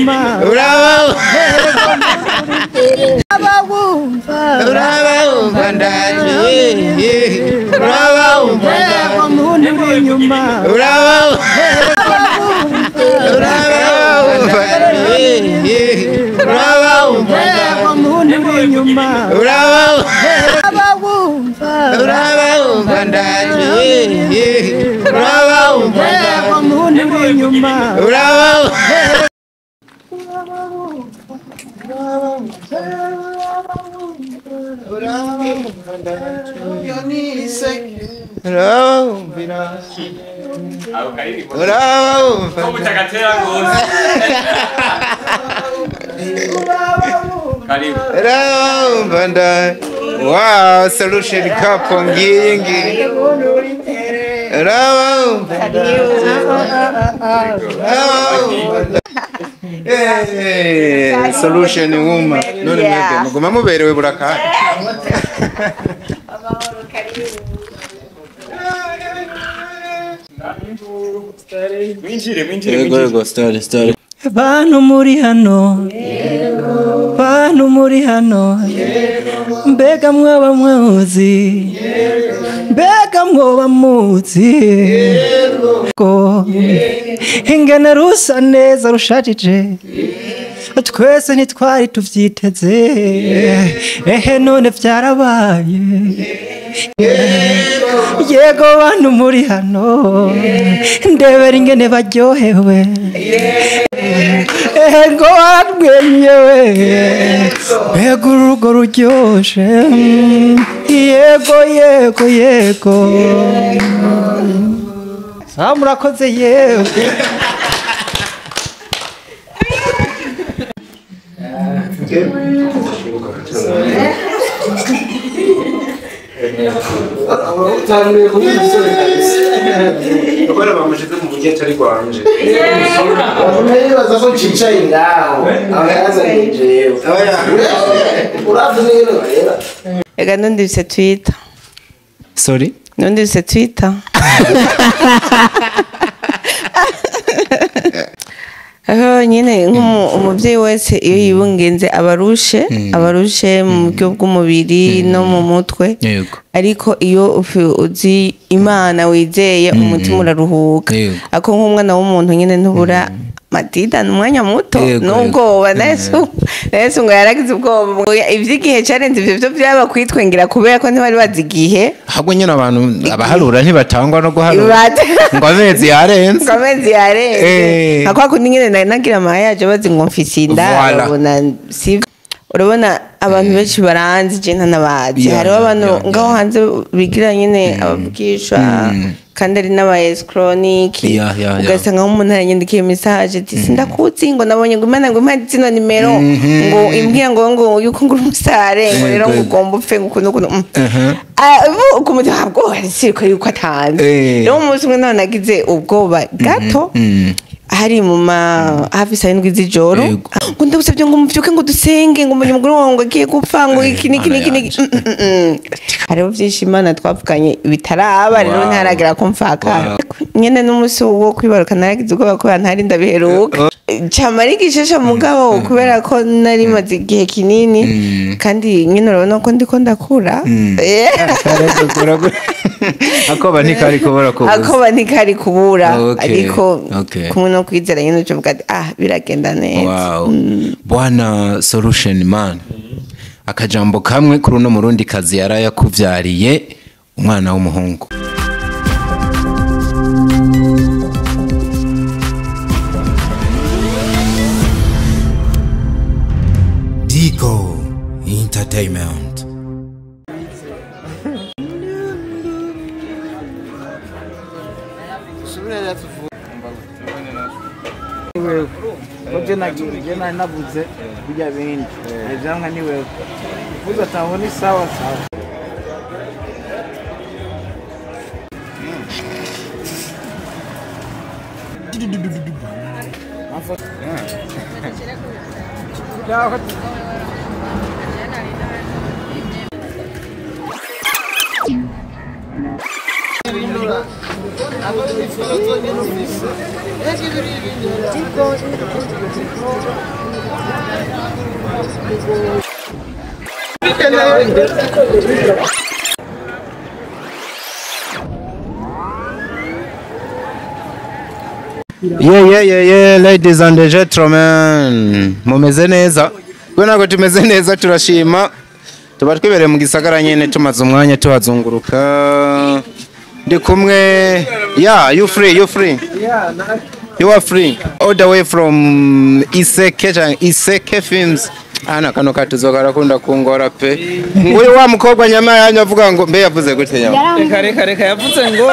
inyuma urabawumva ndaje urabawumva muntu uri inyuma urabawumva urabawumva muntu uri inyuma urabawumva urabawumva ndaje urabawumva muntu uri inyuma urabawumva. Wow, solution couple ngiyi ngiyi. Hey, solution woman. None mwebwe muguma muberewe buraka. Mwinjire mwinjire mwinjire. Yego story story. Bantu muri hano, bantu muri hano, mbega mwaba muzi, mbega mwoba muzi ko ingene rusa neza rushajije, twese ntitwari tuvyiteze, ehe none vyarabaye. Yego bantu muri hano, ndebera ingene baryohewe, ego barwenyewe, mbega urugo ruryoshe, yego yego yego, murakoze yewe. Ukora bamushize mu buryo atari rwanje. Nibaza ko ncicaye ngaho abayazanye jewe. Uravuze rero rero. Ega nundivise Twitter. Sorry? Nundivise Twitter. Aho nyine nk'umuvyeyi wese iyo yibungenze abarushe abarushe mu buryo bw'umubiri no mu mutwe, ariko iyo uzi Imana wizeye umutima uraruhuka. Ako nk'umwana w'umuntu nyine ntubura matida n'umwanya muto n'ubwoba. Nayesu ngo yaragize ubwoba ivy'igihe carenze ivyo byo byaba kwitwengera kubera ko ntibari bazi igihe. Ahubwo nyine abantu abaharura ntibatangwa no guharura ngo amezi yarenze, ngo amezi yarenze. Akwa kundi nyine nari nagira amayaje bazi ngo mfise inda, urabona si urabona abantu benshi baranzi je ntanabazi. Hariho abantu ngaho hanze bigira nyine abavugishwa kandi ari n'aba escronic, ugasanga nk'umuntu aranyandikiye message ati sindakuzi ngo nabonye ngo Imana ngo impa zino nimero ngo imbwira ngo ngo yuko ngura umusare ngo rero ngo ugomba upfe ngo ukuntu ukuntu ku mutima bwo siriko yuko atanze. Rero umunsi umwe none nagize ubwoba gato hari mu ma hafi saa 7 z'ijoro ngo ndagusabye ngo muvyuke ngo dusenge ngo umunye umugore wawe ngo agiye gupfa ngo iki niki niki niki. Hariho vyinshi Imana twavuganye bitaraba, rero ntaragera ko mfaka nyene n'umunsi wo kwibaruka naragize ubwoba kubera ntari ndabiheruka camara igishasha mugabo kubera ko nari maze igihe kinini kandi nyene urabona ko ndiko ndakura. Akoba ntikari kubura kubuza, akoba ntikari kubura, ariko kumwe no kwizera nyene ucuvuga ati ah biragenda neza. Wow. Bwana Solution Man, akajambo kamwe kuri uno murundi kazi yarayakuvyariye umwana w'umuhungu. Dico Entertainment. Oje navuze bijya bindi ivyamwa ni wewe uvuze atabona sawa sawa. Yeah, ladies and gentlemen, mumeze neza. Twe ntabwo tumeze neza, turashima. Tuba twibereye mu gisagara nyene, tumaze umwanya tuhazunguruka. Ndi kumwe, yeah, you free. You are free. All the way from Iseke, Iseke Films. Ana kano katuzo karakunda kungora pe. Nguyu wa mukobwa nyama yanyu avuga ngo mbe yavuze gute nyama? Reka yavuze ngo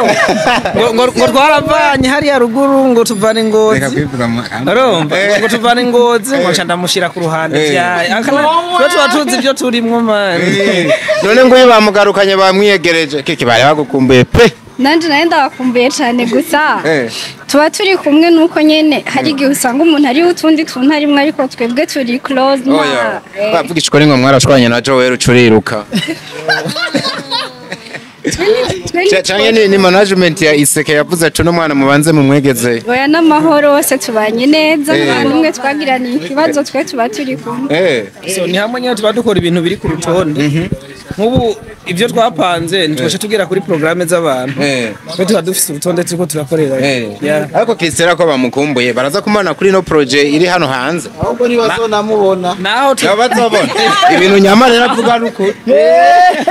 ngo twaravanye hariya ruguru ngo tuvane Ngozi. Reka kwivuga Urumva ngo tuvane Ngozi ngo nca ndamushira ku ruhande vyaye. Akana twe tuba tuzi ibyo turimwo man. None nguyu bamugarukanye bamwiyegereje. Kiki bari bagukumbuye pe. Nanje naye ndabakumbuye cyane gusa. Tuba turi kumwe nuko nyene hari igihe usanga umuntu ari utundi tuntu arimwe ariko twebwe turi close na bavuga ishko rimwe mwarashwanye na Joel ucuriruka. Canke ni management ya Iseke yavuze ati no mwana mubanze mumwegeze. Oya n'amahoro hose tubanye neza, nta numwe twagiraniye ikibazo, twe tuba turi kumwe. So ni hamwe nyene tuba dukora ibintu biri ku rutonde. Nk'ubu ibyo twapanze ntitwashe tugera kuri programme z'abantu. Twe tuba dufise urutonde turiko turakorera. Ariko Christella ko bamukumbuye baraza kumana kuri no projet iri hano hanze. Ahubwo ni bazonamubona. Naho bazobona. Ibintu nyama rero avuga nuko.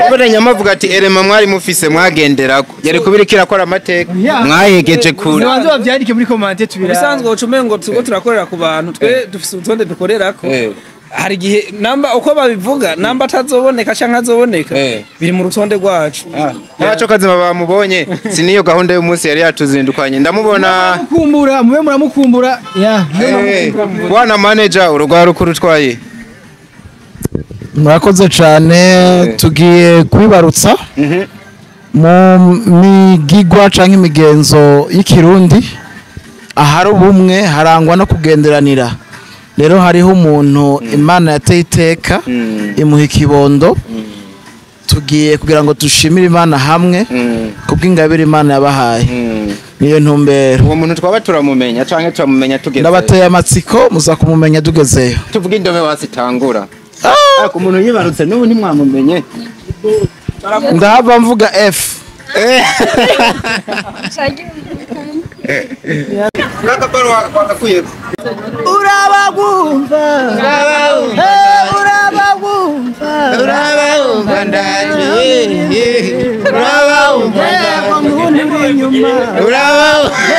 Ubone nyama avuga ati erema mwari mufise mwagenderako. Yari kubirikira akora amateka. Mwayegeje kure. Nibanze bavyandike muri comment tubira. Bisanzwe ucumengo ngo tuko turakorera ku bantu twe dufise urutonde dukorerako. Hari igihe namba uko babivuga namba atazoboneka canke azoboneka biri mu rutonde rwacu. Naco kazima bamubonye siniyo gahunda y'umunsi yari yatuzindukanye ndamubona kumbura mube muramukumbura ya bwana manager urugwa rukuru twaye. Murakoze cyane, tugiye kwibarutsa mu migigwa canke imigenzo y'ikirundi. Ahari ubumwe harangwa no kugenderanira. Rero hariho umuntu Imana yateye iteka imuha ikibondo, tugiye kugira ngo dushimire Imana hamwe kubw'ingabire Imana yabahaye. Niyo ntumbero. Uwo muntu twaba turamumenya canke turamumenya tugeze? Ndabateye amatsiko muza kumumenya tugezeyo. Tuvuge indome wasitangura. Ariko umuntu yibarutse n'ubu ntimwamumenye. Ndahava mvuga F. Urabagumva urabagumva urabagumva ndaje urabagumva urabagumva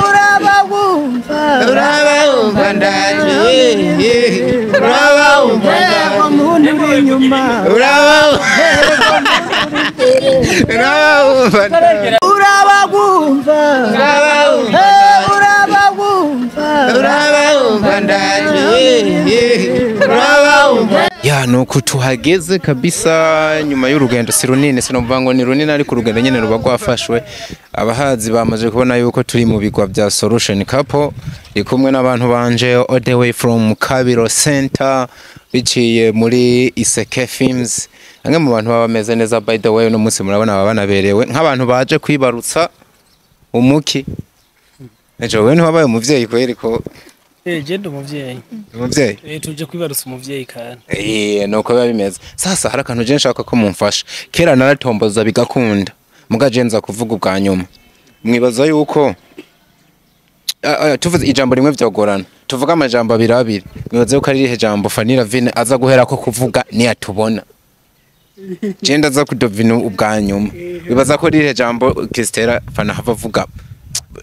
urabagumva urabagumva ndaje urabagumva urabagumva urabagumva Ya nuko tuhageze kabisa nyuma y'urugendo si runini, sinumva ngo ni runini ariko urugendo nyene ruba rwafashwe. Abahazi bamaze kubona yuko turi mu bigwa bya Solution Couple, ndi kumwe n'abantu banje all the way from Kabiro Center biciye muri Iseke Films. Amwe mu bantu baba bameze neza by the way, no munsi murabona baba banaberewe nk'abantu baje kwibarutsa umuki. Ejo wewe ntiwabaye umuvyeyi kweri ko? Je ndi umuvyeyi. Umuvyeyi? Tuje kwibarutsa umuvyeyi kandi. Nuko biba bimeze. Sasa hari akantu je nshaka ko mumfasha. Kera naratomboza bigakunda. Muga je nza kuvuga ubwa nyuma. Mwibaza yuko tuvuze ijambo rimwe vyogorana. Tuvuga amajambo abiri abiri. Mwibaza yuko ari irihe jambo Fanny Lavine aza guhera ko kuvuga ni atubona. Je ndaza kudovina ubwa nyuma. Wibaza ko irihe jambo Christella Fana hava avuga?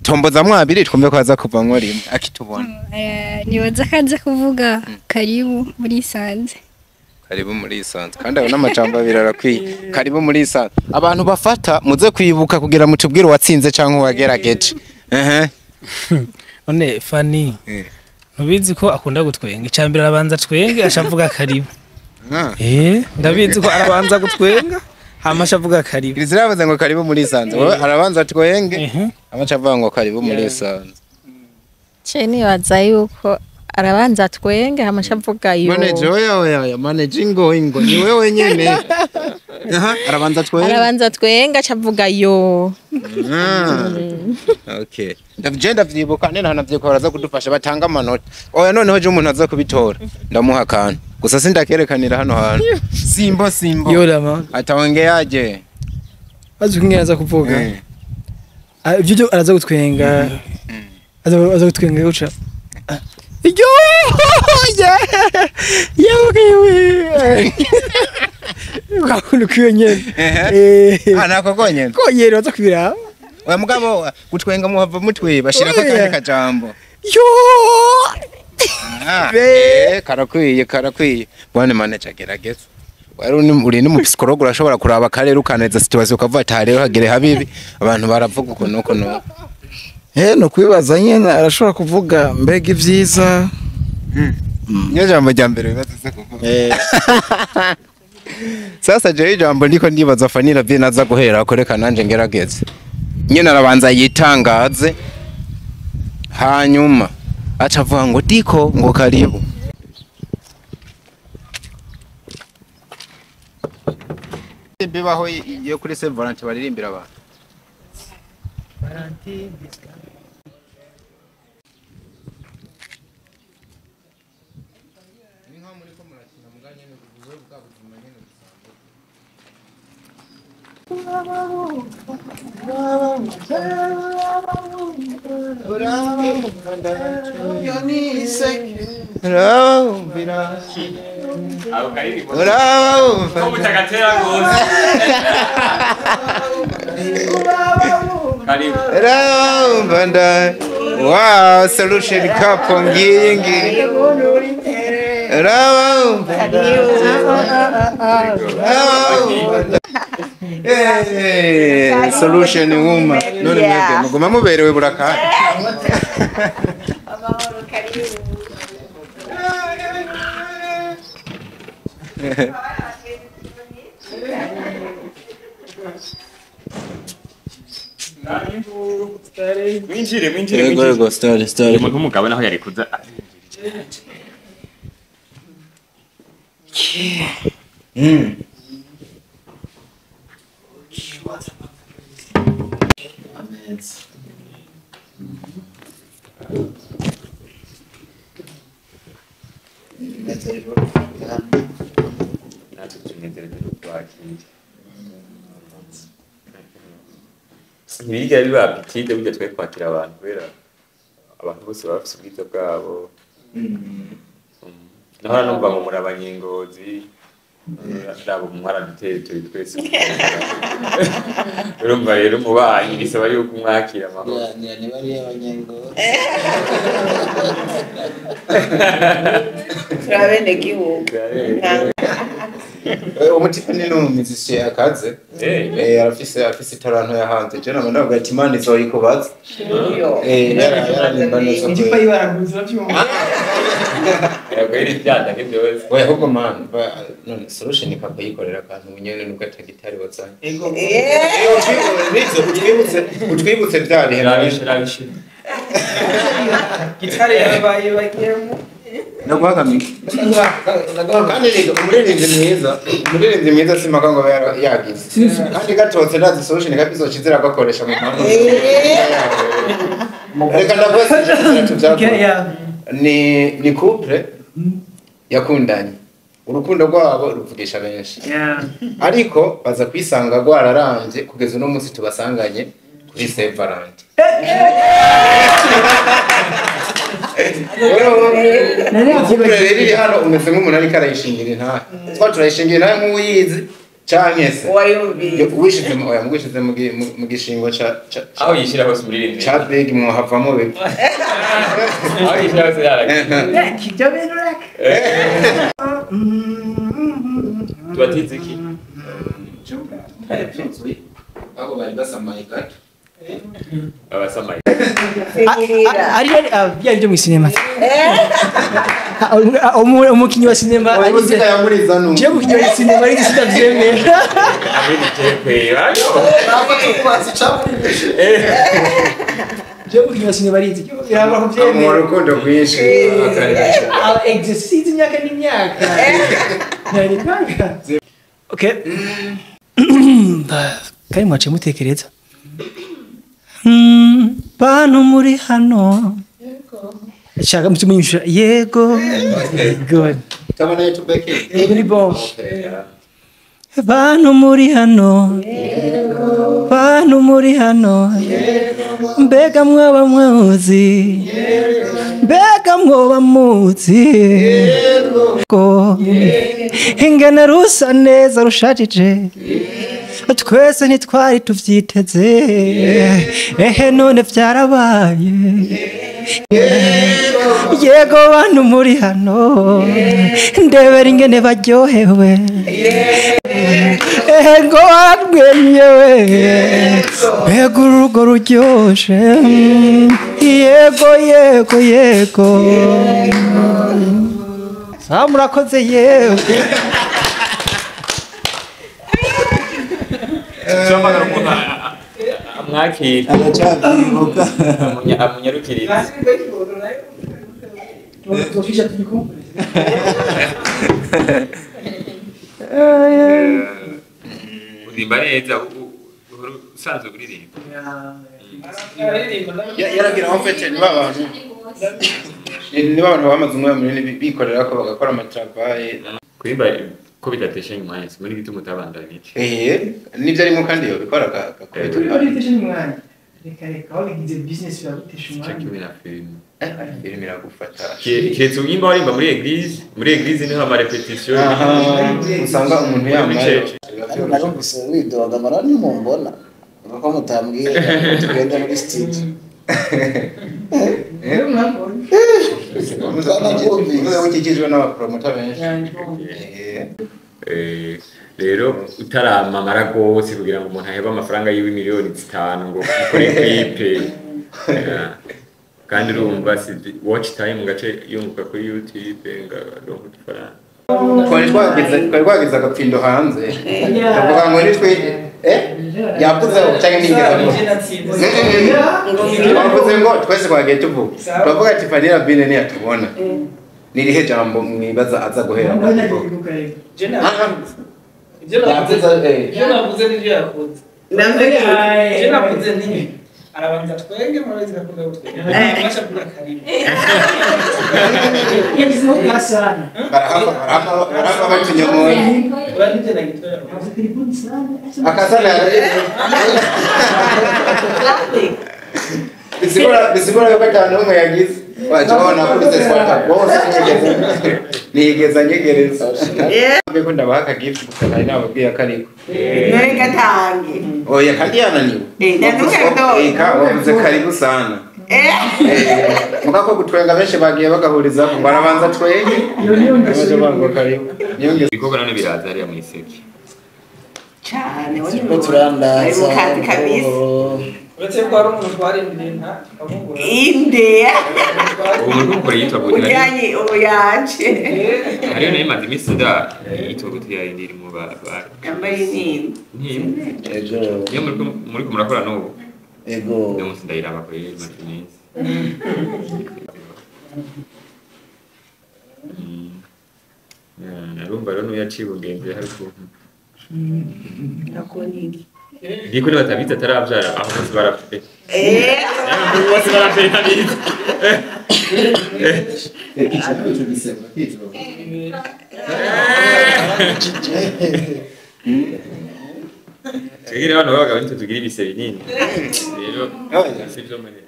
Tomboza mwabiri twumve ko aza kuvamwo rimwe akitubona. Nibaza ko aza kuvuga karibu muri Isanze. Karibu muri Isanze. Kandi ayo n'amajambo abiri arakwiye. Karibu muri Isanze. Abantu bafata muze kwibuka kugira mutubwire uwatsinze canke uwagerageje. None Fanny. Ntubizi ko akunda gutwenga. Icambere arabanza twenge ashavuga karibu. Ndabizi ko arabanza gutwenga hama ashavuga karibu. Izirabaza ngo karibu muri Sanze. Wowe arabanza twenge hama acavuga ngo karibu muri Sanze. Ce nibaza yuko arabanza twenge hama acavuga yo. Manager oya manager ingo ni wewe nyene. Aha arabanza twenge. Arabanza twenge acavuga yo. Okay. Ndavye ndavyibuka nene ntanavyibuka baraza kudufasha batanga amanota. Oya noneho je umuntu aza kubitora ndamuha akantu. Gusa sindakerekanira hano hantu. Simbo. Yorama. Ataongeaje. Azi kumwe kuvuga. Ibyo byo araza gutwenga. Aza gutwenga guca. Yo! Yeah! Ukuntu kwiyo nyene. Nako konyene. Konyene baza kubiraba. Oya mugabo gutwenga muhava mutwe bashirako kandi kajambo. Yo! Karakwiye. Bwana manager gerageza. Wari uri ni psychologue urashobora kuraba karere ukaneza situation ukavuga ati rero hagere habibi abantu baravuga uko nuko no. No kwibaza nyene arashobora kuvuga mbega ivyiza. Niyo jambo rya mbere bibaza kuvuga. Sasa je ijambo ndiko ndibaza Fanira bye naza guhera ko reka nanje ngerageze. Nyene arabanza yitangaze hanyuma aca avuga ngo diko ngo karibu. Bibaho iyo kuri Saint Valentin baririmbira abantu. Valentin Wow, solution couple ngingi. Hey, solution woman. None mwebwe muguma muberewe buraka. Amahoro karibu. Mwinjire. Yego story. Umuntu w'umugabo naho yari kuza. Natwe tunezerewe kwakira. Ntibigera biba apetite burya twe kwakira abantu kubera abantu bose baba bafise ubwiza bwabo. Nahora numva ngo muri abanyengozi ndabo mwaraduteye turi twese. Urumva rero umubanyi bisaba yuko umwakira amahoro. Niba ari abanyengozi. Turabene gihugu. Umutipe ni n'umuziki akaze. Arafise itaranto yahanze. Je nama ndavuga ati Imana izoyikubaza. Yararimba neza. Igipa yibaraguza uravyumva. Yakweri byanda nk'ibyo. Oya ahubwo man none solution ikaba yikorera akantu nyene nubwo atagitari wazanye. Ego. Utwibutse bya bihe rabishe. Gitari yabaye bagiyemo. Ndaguhagamika. Kandi umuririmbyi mwiza simaka ngo yagize. Kandi gatotse ndazi solution kabizo kizira gakoresha mu mpamvu. Reka ndavuga tubyakora. Ni couple yakundanye. Urukundo rwabo ruvugisha benshi. Ariko baza kwisanga rwararambye kugeza uno munsi tubasanganye kuri Saint Valentin. Couple rero iri hano umeze nk'umuntu ariko arayishingira intahe. Twa turayishingira intahe nk'uyizi canke se wishize oya mugwishize mu gishingo ca aho yishira hose umuririmbyi ca big mwohavamo bibi. Aho yishira hose yaragiye. Ibyo bintu reka. Tubatize iki? Abo bari basamaye gato. Abasamaye. Ari bya byo mu sinema. Umukinnyi wa sinema arize yamuriza nu. Je mukinnyi wa sinema arize sitavyemera. Je mukinnyi wa sinema arize biraba kuvyemera. Mu rukundo rwinshi. Exercise imyaka n'imyaka. Nari kanga. Okay. Kari mwace mutekereza. Bantu muri hano. Shaka mtuminyisha yego. Good. Tabana yetu beke. Yego ni bon. Bantu muri hano. Yego. Bantu muri hano. Yego. Mbega mwaba muzi. Yego. Mbega mwoba muzi. Yego. Ingene rusa neza rushajije. Twese ntitwari tuvyiteze. Ehe none vyarabaye. Yego bantu muri hano. Ndebera ingene baryohewe. Ehe ngo bararwenyewe. Mbega urugo ruryoshe. Yego yego yego. Sa murakoze yewe. Cyamagara umuntu amwakira aracabyibuka amunyarukiriza. Uririmba neza usanzwe uririmba. Yaragira en fait ni babantu. Ni babantu bamaze umwanya munini bikorera ko bagakora amatravail. Kuririmba ko bidatesha umwanya muri gituma utabandanya iki. Nivyo arimo kandi yo bikora gakubita. Bidatesha umwanya. Reka reka wabigize business biragutesha umwanya. Cyo kimwe na film. Film iragufata. Kiretse ugimba warimba muri église, niho ama repetition. Usanga umuntu yambaye. Narumvise widoga mara nimumbona. Nuko mutambwiye tugende muri studio. Ukikijwe n'abapromota benshi. Rero utaramamara gose kugira ngo umuntu ahebe amafaranga yiwe miliyoni 5 ngo ukore clip. Kandi urumva si watch time ngace yunguka kuri YouTube ngaronka udufaranga. Twari twagize agapfindo hanze. Tuvuga ngo nitwe yavuze cyangwa ningera. Bavuze ngo twese twagiye tuvuga. Turavuga ati Fanny Lavine ni yatubona. Nirihe jambo mwibaza aza guhera. Ibyo navuze nibyo yakoze. Ibyo navuze ni arabanza twenge murabizi akunda gutwenga. Abasha kuvuga karibu. Barahava batunyamora. Akasana bisigura yuko atanu umwe yagize. Wajibona kuri swata bose nigeza nyegereza. Mbeko ndabaha aka gift gusa nari nababwiye akariko. None gatange. Oya kandi yananiwe. Ndavuga wavuze karibu sana. Mugako gutwenga benshi bagiye bagahuriza ngo barabanza twenge. Niyo bango karibu. Niyo ibikorwa none biraza hariya mu iseki. Cyane Turiko turandaza. Kabisa. Uretse ko hari umuntu twarindiriye nta tukamubura. Inde. Ubu muri gukora yitwa gute? Ujyanye uyaje. Hariyo nayo imaze iminsi nda yitwa gute yarindiriye mu ba yambaye intimba. Intimba. Ego. Iyo muri murakora n'ubu. Ego. Uyu munsi ndayiraba kuri imaze iminsi. Narumva rero n'uyaciye ubugenge hari ukuntu. Nakoni. Ndiko ni batabizi atarabyara aho bose barapfe. Bose barapfe ntabizi. Tugira abantu b'abagabo nitwe tugira ibise binini. Rero sivyo mene.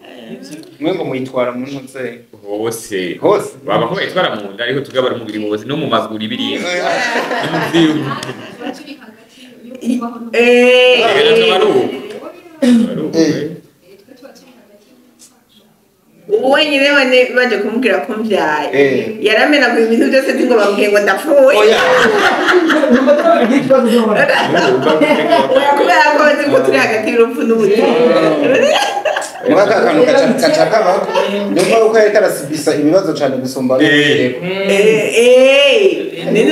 Mwe ngo muyitwara mu ntuze hose. Hose. Baba ko bayitwara mu nda ariko tugabara umubiri wose no mu maguru ibiri. No mu vyuma. Wenyine bane baje kumubwira ko mbyaye yaramenaguye ibintu byose ngo bambwiye ngo ndapfuye kubera ko bazi ko turi hagati y'urupfu n'ubuzima. Mwaka kantu gaca kabako nyuma uko yariko arasibisa ibibazo cane gusumba nini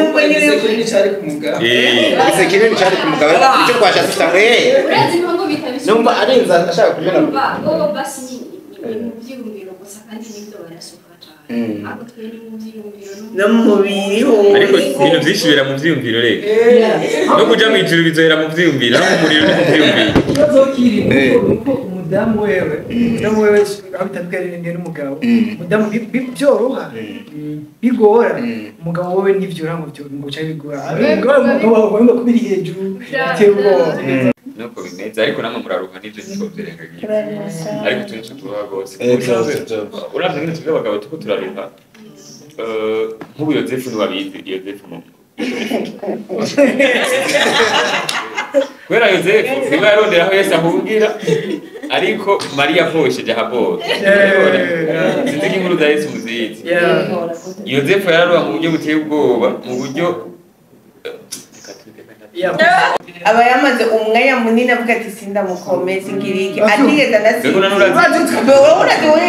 mbona Igiseke kinini cari ku mugabo. Igiseke kinini cari ku mugabo icyo twashatse cyangwa Urazi impamvu bitabisubira? Numva arenza ashaka kumena. Numva bo basi ni mu byiyumviro gusa kandi nibyo barasuka cyane. Ariko twe ni mu byiyumviro no mu mubiri ho. Ariko ibintu byinshi bibera mu byiyumviro rero. No kuja mu ijuru bizohera mu byiyumviro, no mu muriro ni mu byiyumviro. Ikibazo kiri nuko umudamu wewe aho bitandukanye n'umugabo. Umudamu byoroha bigora, umugabo wewe ntivyoroha ngo ngo cyabe bigora. Umugabo wawe kubiri hejuru biteye ubwoba. Nuko bimeze ariko namwe muraruha n'ibyo ntitwovyirengagiza. Ariko utuntu turuha rwose. Uravye ngene twebwe abagabo turiko turaruha. Nk'ubu Yozefu ntiwabizi, Yozefu mu kubera Yozefu niwe yarondera aho Yesu ahungira, ariko Mariya avosheje ahabora. Sinzi ko inkuru za Yesu muzizi. Yozefu yararuha mu buryo buteye ubwoba, mu buryo aba yamaze umwanya munini avuga ati sindamukomeza ingiriki atigeze anasinzira. Wowe urazi wowe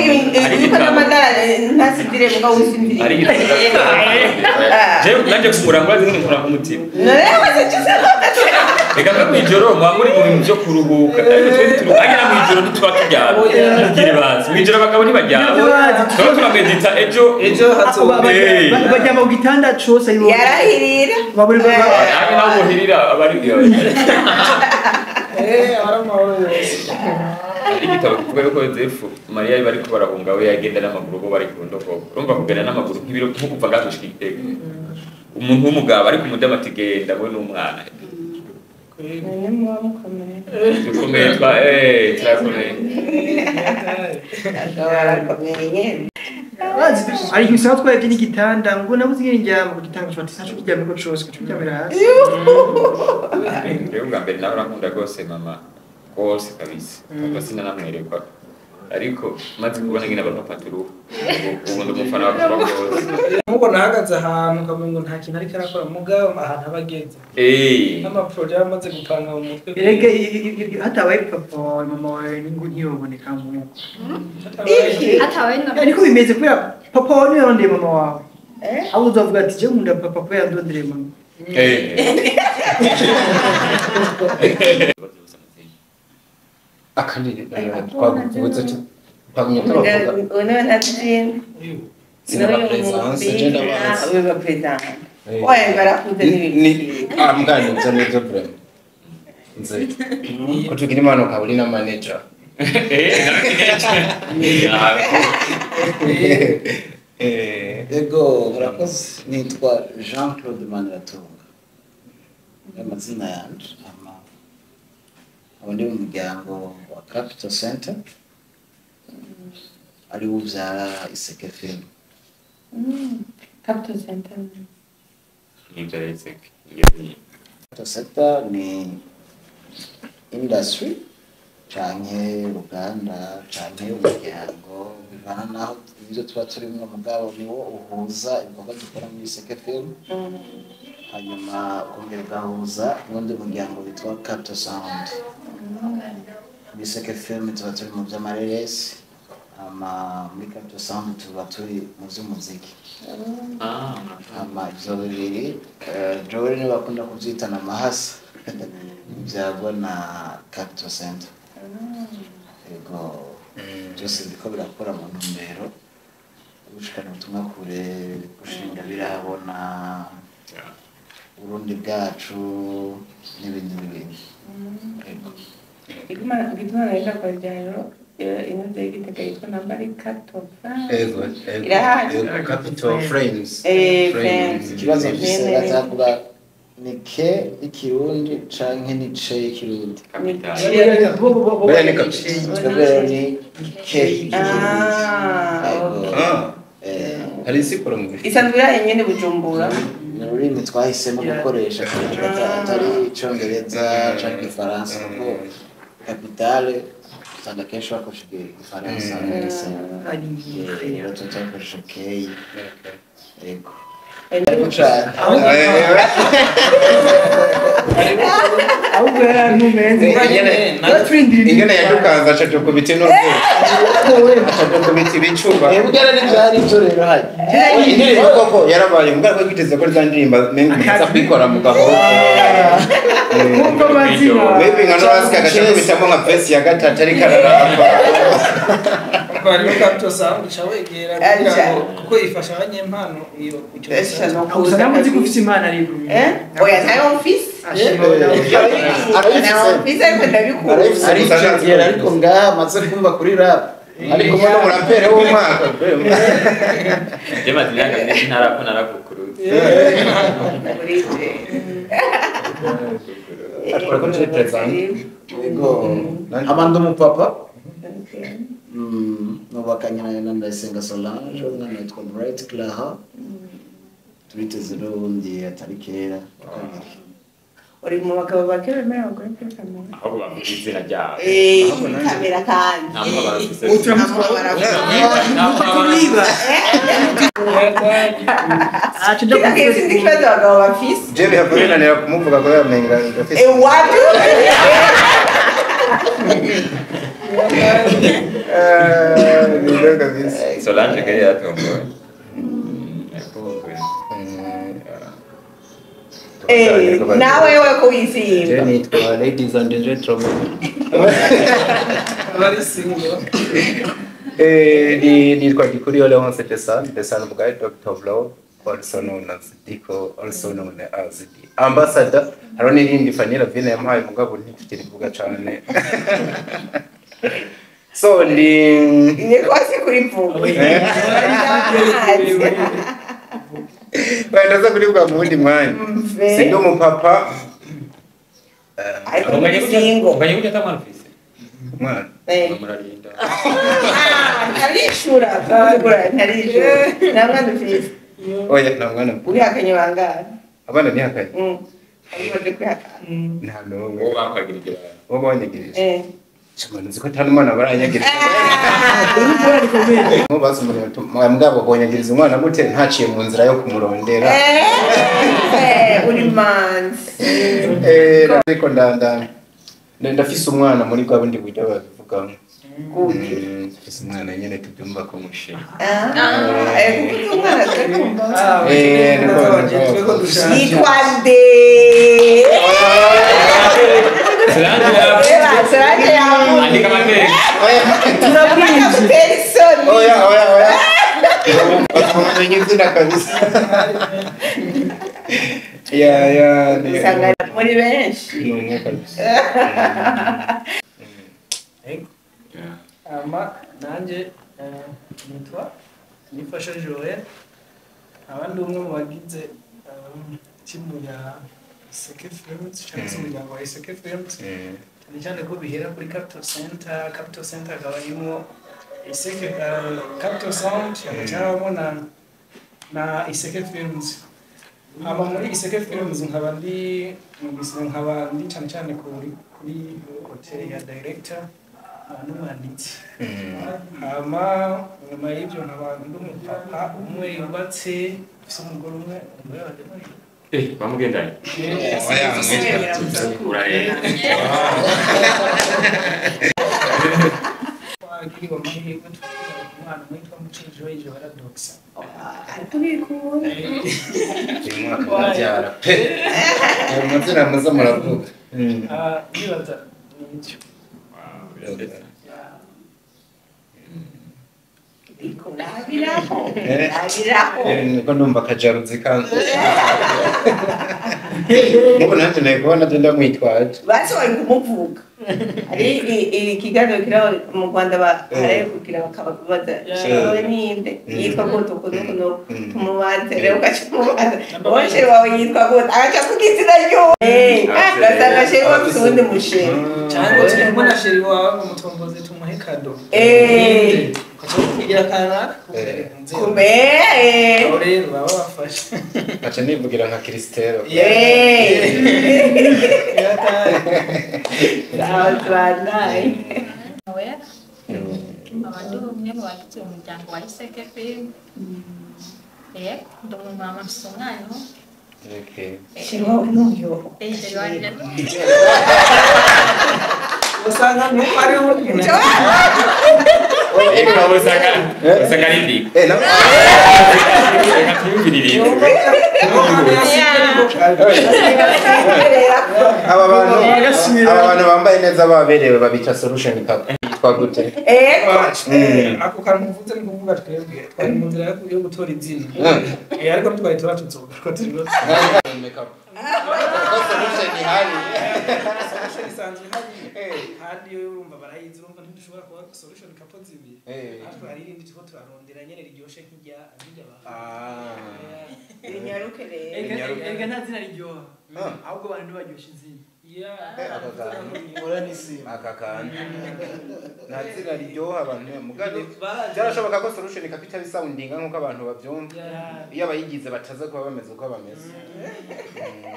yuko n'amadara ntasinzire mbwa usinziriye. Jewe nanje kumuranga urazi ngene nkora ku mutima. None wese cyose Reka mbe mw'ijoro muba muri mu bintu vyo kuruhuka, ariko twe ntituruhuka mw'ijoro ntituba turyamye. Mugire bazi mw'ijoro abagabo ntibaryama, tuba turamedita ejo ejo hazoba baryama ku gitanda cose ari bo yarahirira ari naho buhirira abari aramahoro yose. Hari igitabo kivuga yuko Yozefu Mariya bariko barahunga we yagenda n'amaguru bo bari ku ndogobe. Urumva kugenda n'amaguru nk'ibiro nko kuva ngaho gushika Igitega. Umuntu w'umugabo ariko umudamu ati genda we n'umwana. Dukomeye twa turakomeye. Ari igihe usanga twebwe n'igitanda ngo nabuze ingene ndyama ku gitanda ushobora ati sinashobora kuryamako cose kuryamira hasi. Rero ubwa mbere nawe urankunda rwose mama rwose kabisa papa sinanamwerekwa ariko maze kubona nyine abapapa turuhu ubu ndi umufana wa papa rwose. Nk'uko nahagaze ahantu ukamenya ngo nta kintu ariko arakora mugabo ahantu aba ageze n'amaporoje aba amaze gupanga mu mutwe. Erega hatabaye papa wawe mama wawe ngo ntiyoboneka nk'uko ariko bimeze kubera papa wawe niwe yarondeye mama wawe, aho uzavuga ati je nkunda papa kubera yandondereye mama. Akanini twaguvuze twagumye tubavuga uno ntazi sinaba presence je ndabazi uba presence oya barakunze n'ibintu mbwa nivyo nivyo vraiment nze ko tugira imana ukaba uri na manager. Ego murakoze, nitwa Jean Claude Maniratunga amazina yanje, aba ndi mu muryango wa Capital Center ari wo uvyara Iseke Film. Capital Center Nivyara Iseke. Capital Center ni industry canke uruganda canke umuryango bivana naho ibyo tuba turimwo, mugabo niwo uhuza ibikorwa dukora muri Iseke Film, hanyuma ukongera ugahuza n'undi muryango witwa Capital Sound. Muri Iseke Film tuba turi mu vy'amareresi, ama muri Capital Sound tuba turi mu vy'umuziki. Ama ivyo bibiri Joel niwe bakunda kuvyitana amahasa byagwa na Capital Center. Ego byose biriko birakora mu ntumbero gushikana ubutumwa kure, gushinga birahabona Burundi bwacu n'ibindi n'ibindi. Ego igituma narenda kwa rero inoze y'Igitega yitwa nambari Capital Frames. Ego Capital Frames. Ikibazo mfise bazavuga ni ke ikirundi canke ni ce ikirundi? Bene ni capital. Twebwe ni ke ikirundi. Hari isikora mu bihe. Isanzwe irahe nyene Bujumbura. Ni ururimi twahisemo gukoresha atari icongereza canke igifaransa kuko capitale usanga kenshi bakoresha igifaransa, rero tuba twakoresha keyi. Ego. Ahubwo yarantumenze ingene yadukanza aca dukubita n'urwego aca dukubita ibicuba Ebugera n'ivyari ivyo rero hari indirimbo koko yarabaye mugabo ko kwiteze ko za ndirimbo mengo nza kwikora mu gahoro kumva amazina maybe nka Norasika agaca kubitamo nka verse ya gatatu ariko araramba Bari Capital Sound uca wegera kugira ngo kuko ifasha abanyempano iyo icyo Esha no gusa namuzi ko ufite imana ariko Oya ntayo mfise. Ntayo mfise ariko ndabikunda. Aricegera ariko ngaha amaze kumva kuri rap ari kumwe n'umuraperi w'umwaka Je maze imyaka myinshi ntarapfa narakukuruza Atwara ko nje present yego amanda umupapa nubakanye na Ndayisenga Solange umwana witwa Bright Clara turiteze n'ubundi atari kera kabiri Uri mu bagabo bake bemera abagore kuri kamera. Ahubwo bavuga izina ryabo Kamera kandi. Nta mabara afise. Turiba Sinzi ikibazo abagabo bafise. Je bihava binanira kumuvuga kubera menga ndafise Wapi? Nibyo kabisa Solange kari yatomboye yakunzwe Nawe wewe ko wisimba. Je nitwa ladies and gentlemen bari single nitwa Gikuriyo Leonce the son of God, Dr. of Law, also known as Diko, also known as the Ambassador. Hariho n'irindi Fanny Lavine yamuhaye mugabo ntitukirivuga cane. So ndi Niko si kurivuga. Wenda za kurivuga mu wundi mwanya. Sindi umupapa. Ariko ndi single. Unganye gute atamwana ufise Umwana. Murarinda Ntarishura, ntarishura. Nta mwana ufise. Oya nta mwana. Wihakanye bangahe? Abana ntihakanye. Umaze kwihakana. Nta n'umwe. Uwo bakwagirije Uwo banyagirije. Chimana nzi ko atari umwana baranyagirije. Mubaze umuntu mugabo bonyagiriza umwana gute ntaciye mu nzira yo kumurondera. Uri manzi. Ariko ndafise umwana muri bwa bundi buryo babivugamo. Ndafise umwana nyene tubyumva ko mushima. Kuko umwana tukumva. Niko Yitwa nde? Solange yavuze. Andika amateka. Turabwije. Oya oya oya. Batumenya izina kabisa. Ya ya. Usanga muri benshi. Ni umwe kabisa. Ama nanje nitwa Nifasha Joel abandi umwe mu bagize timu ya Iseke Films cyangwa se umuryango wa Iseke Films cyane cyane ko bihera kuri Capital Center. Capital Center akaba arimo Iseke Capital Sound cyangwa na Iseke Films. Aba muri Iseke Films nkaba ndi cyane cyane kuri hotel ya director n'umwanditsi. Hama nyuma y'ibyo nkaba ndi umupapa umwe yubatse ufise umugore umwe umugore wanjye bamugendanye twagiriwe amahirwe tukibaruka umwana witwa Mucejo Paradox. Tubikunda. Uyu mwaka ndabyara pe. Ayo mazina muza muravuga. Ndibaza ni icyo. Niko ndumva akajaruzi kanze. Nuko nanjye nari kubona nje ndamwitwaje. Bashoboye kumuvuga. Hari ikiganiro kiri mu Rwanda bahariye kugira bakababaza wowe ninde yitwa gute uku n'uku n'uku tumubaze rero ugaca umubaza wowe sheri wawe yitwa gute agaca avuga izina ry'uwo ugasanga sheri we afite uwundi musheri cyangwa turi kumwe na sheri wawe ngo mutomboze tumuhe kado ugaca kugira kanaka kumbe aho rero baba bafashe aca nivugira nka Christelle Abandi umwe mu bagize umuryango wa Iseke Film Yego, ndi umumama mfise umwana umwe. Okay. Chéri wawe n'uyo. Chéri wanje n'uyo. Usanga ari Eka usanga ari ndiko. Reka twiyumvirire. Aba bantu bambaye neza baberewe babita solution couple. Yitwa gute? Ako kantu mvuze ni kuvuga twebwe twari mu nzira yo gutora izina. Ariko ntitwari turatuzoga ko turi makeup. Ko solution ihari. Solution isanzwe ihari. Kandi iyo urumva barayizi urumva ntidushobora kuba solution couple zibiri. Ariko hari irindi turiko turarondera nyene riryoshe nk'irya ba. Rinyaruke rero. Erega nta zina riryoha. Ahubwo abantu ntibaryoshe izina. Aka kantu nta zina riryoha abantu mugani byarashoboka ko solution capital bisoundinga nkuko abantu babyumva iyo abayigize bataza kuba bameze uko bameze.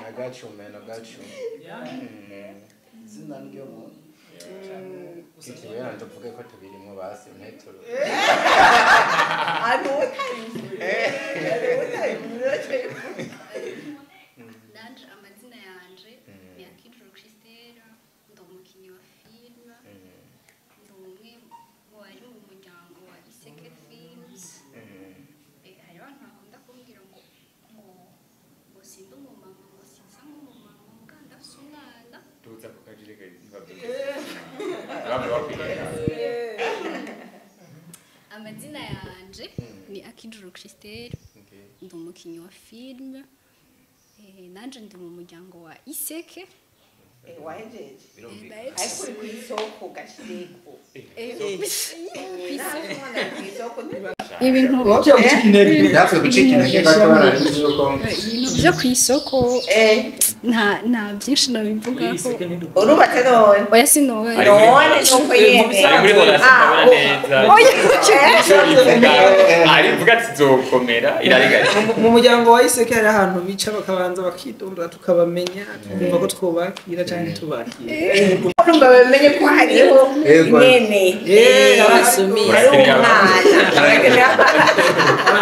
I got you man, I got you. Izina ryo muntu Kitiwe tuvuge ko tubirimo basi nteturo. Nanje amazina yanje ni Akijuru Christelle, ndi umukinnyi wa filime, ndi umwe mu bari mu muryango wa Iseke Films. Hari abantu bakunda kumbwira ngo ngo sindi umumama, ngo sinsa nk'umumama, muga ndafise umwana. Tuza ku kajire Amazina yanje ni Akijuru Christelle, ndi umukinnyi wa filime, nanje ndi mu muryango wa Iseke. Wahejeje ariko uri kw'isoko gashireko. Ibintu byo kw'isoko nta byinshi nabivuga ko urubatse none. Oya sinone. None nuko yene. Ari muri bonasi ndabona neza. Ari vuga ati zokomera irarigari. Mu muryango wa Iseke hari ahantu bica bakabanza bakidondora tukabamenya tukumva ko twobakira canke tubakira. Urumva bamenye ko hariho nyene. Hari umwana.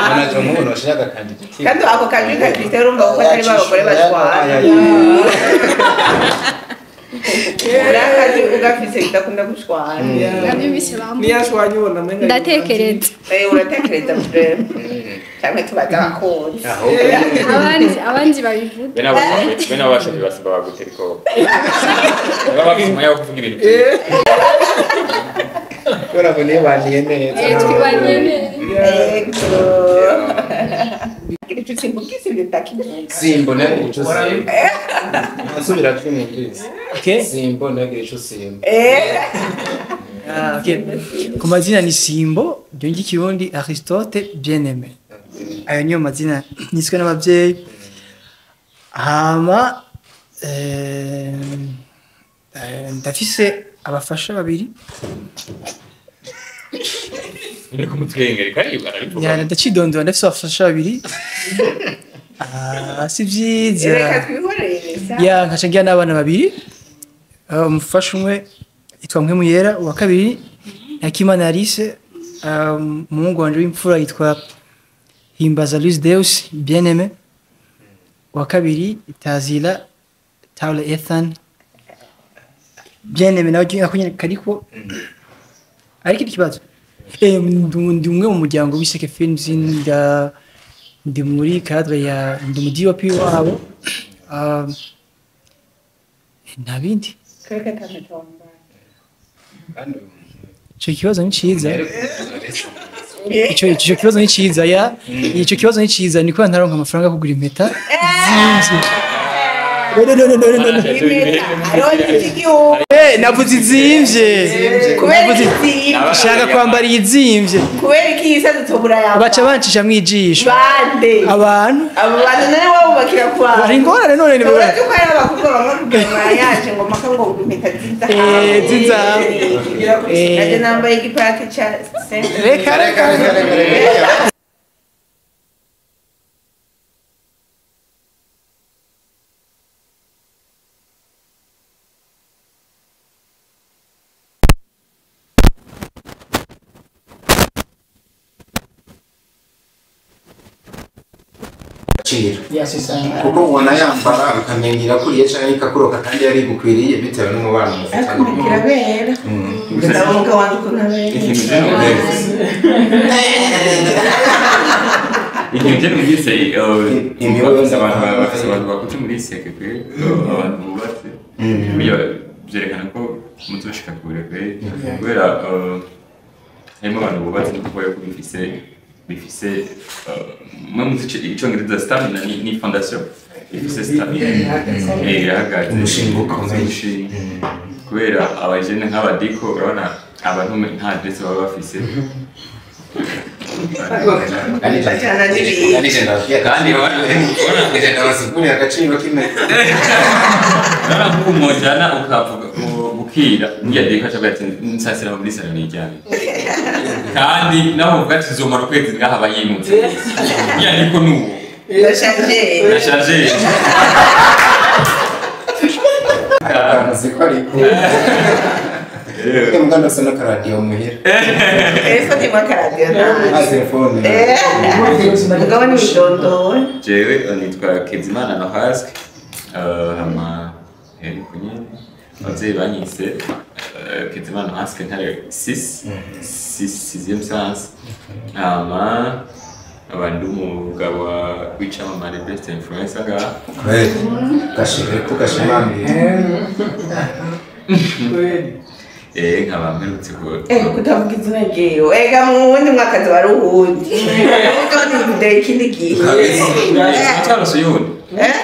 Anaje umuntu ashaka kandi igiti. Kandi ako kajwi ka Christelle urumva ko atari abagore bashwana. Urakazi ugafise bidakunda gushwana. Niyashwanye ubona menga. Ndatekereza. Uratekereza vraiment. Cyangwa tubaza abakunzi. Abandi babivuga. Bene abasha bibasaba bagute ariko. Baba bafise umwanya wo kuvuga ibintu byinshi. Kubera ngo nibaniye neza. Twibaniye neza. Yego. Ico simbukize bitakivuga. Simbo nagira ico simba. Nasubira twimubwize. Okay. Simbo nagira ico simba. Okay. Ku mazina ni Simbo, ryo ry'ikirundi Aristote Bien-Aimé. Ayo niyo mazina niswe n'abavyeyi. Hama ndafise abafasha babiri. Niko mutwengere karibu arabivuga. Ya ndacidondora ndafise abafasha babiri. Si vyiza. Reka twihorere. Ya nkaca ngira n'abana babiri. Umufasha umwe yitwa Mpwemuyera, uwa kabiri Nakimana Alice, umuhungu wanje w'imfura yitwa Himbaza Luis Deus Bien-Aimé, uwa kabiri Tazila Taule Ethan Bien-Aimé nawe ako nyene kariko. Ariko ikibazo ndi umwe mu muryango w'Iseke Films, ndi muri cadre ya ndi mu DOP wabo. Nta bindi. Ico kibazo ni ciza. Ico kibazo ni ciza ya. Ico kibazo ni ciza niko ntaronka amafaranga kugura impeta. No. Navuze izimvye. Shaka kwambara izimvye. Kubera iki yisaze tobura yawe. Baca bancisha mwijisho. Bande. Abantu. Abo bantu nane wabubakira kwa. Bari ngorane none ni bora. Urazi ko ari abakobwa bamwe kugira yaje ngo maka ngo impeta z'inzahabu. Z'inzahabu. Naje nambaye igipaki cha Reka reka reka. Agaciro kuko ubona yambara ukamenyera kuriye canke ikakuroka kandi yari gukwiriye bitewe n'umubano mufitanye. Kirabera ndabona wanjye ukuntu abera. Ikintu je numvise bafise abantu bakuze muri Iseke kwe, abantu bubatse burya vyerekana ko muzoshika kure kwe, kubera harimo abantu bubatse no kuvuga yuko bifise mwe muzi icongereza stamina ni fondation ifise stamina irahagaze, umushinga ukomeye. Kubera abajene nk'abadiko urabona abantu nta adresse baba bafise. Kandi agaciro k'imeze umujana ukavuga bukira ngiye aca ati nsasira muri salo nijyane, kandi naho uvuga ati zomara ukwezi ngaha bayimutse ngiye ariko nuwo ndashaje akantu ko ariko muganda asa n'akaradiyo muhira. Telefone imwe akaradiyo nta telefone. Mugabo ni widondowe. Jewe nitwa Kezimana Nohask, hama ariko nyene abavyeyi banyise Kezimana Nohask ntare 6 6e sens, hama abandi umugabo w'icamamare best influencer ngaha. Gashire ko gashimambira. Nkaba mperutse kutavuga izina ryiwe. Ega mu wundi mwaka wari uwundi. Ubundi ikindi gihe. Cyarose uyundi.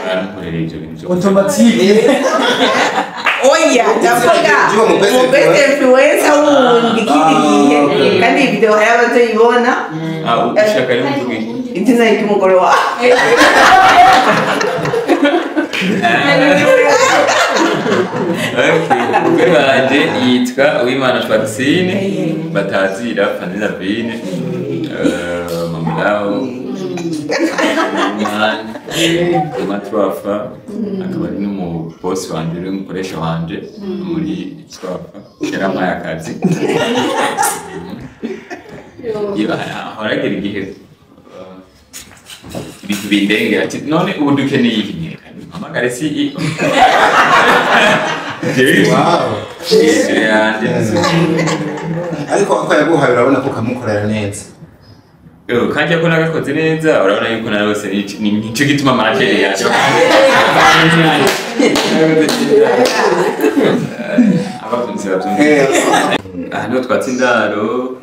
Barankorera ibyo bintu. Automatique. Oya, ndavuga mu best influencer wundi ikindi gihe. Kandi video hari abazoyibona. Ushaka rero mvuge izina ry'umugore wawe. Umugore wanje yitwa Uwimana Francine batazira Fanny Lavine, mamulawo mama Twafa, akaba ari n'umubosi wanje n'umukoresha wanje muri Twafa, yarampaye akazi. Ahora igihe ibintu bindengera ati none ubu dukeneye iki mpamagare CEO. Ariko ako yaguhaye urabona ko kamukorera neza. Kajya ko nagakoze neza urabona yuko narose nico gituma marakere yaje. Abakunzi babyumva. Aha niho twatse indaro.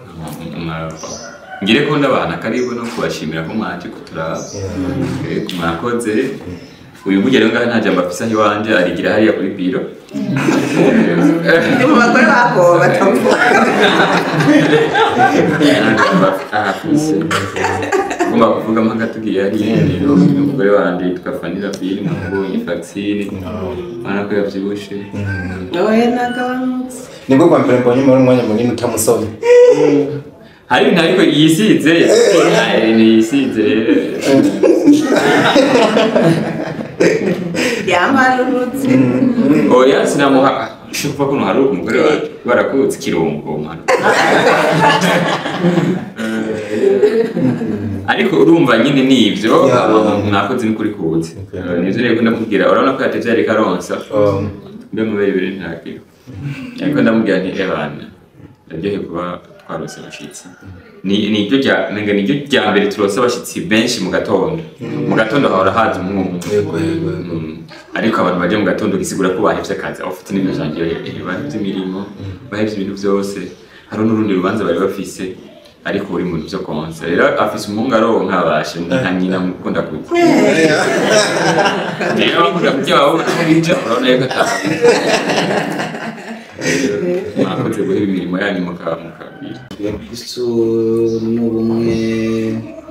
Ngire ko ndabana karibu no kubashimira ko mwaje kuturaba. Mwakoze. Uyu mugere ngaha nta jambo afise aho iwanje arigira hariya kuri biro. Ndi mu bagore bako batavuga. Afise. Ngomba kuvuga mpaka tugiye hariya rero umugore wanje yitwa Fanny Lavine mwabonye vaccine. Ubona ko yavyibushe. Oya nagabanutse. Nibwo bwa mbere mbonye muri umwanya munini utamusomye. Hari ibintu ariko yisize. Hari ibintu yisize rero. Yamarurutse. Oya sinamuha shukuva kuno hari umugore wacu barakutse kirungo mwana. Ariko urumva nyine nivyo mwakoze n'ukuri kuze. Nivyo rero ndamubwira urabona ko yatevye ariko aronsa. Mbe mubere bire ntakiro. Ariko ndamubwira nti ebana ndaryohe kuba twarose abashitsi. Ni iryo rya nenga ni iryo rya mbere turose abashitsi benshi mu gatondo. Mu gatondo hahora haza umwumwe. Ariko abantu baje mu gatondo gisigura ko bahevye akazi, abafite n'ibintu vyanje bahevye imirimo, bahevye ibintu vyose. Hari n'urundi rubanza bari bafise ariko uri mu bintu vyo konsa. Rero afise umuhungu aronka abashe nka nyina mukunda kurya. Rero bakunda kurya babona ko bija urabona yuko atazi. Mwakoze guheba imirimo yanyu mukabwira. Kristo n'ubumwe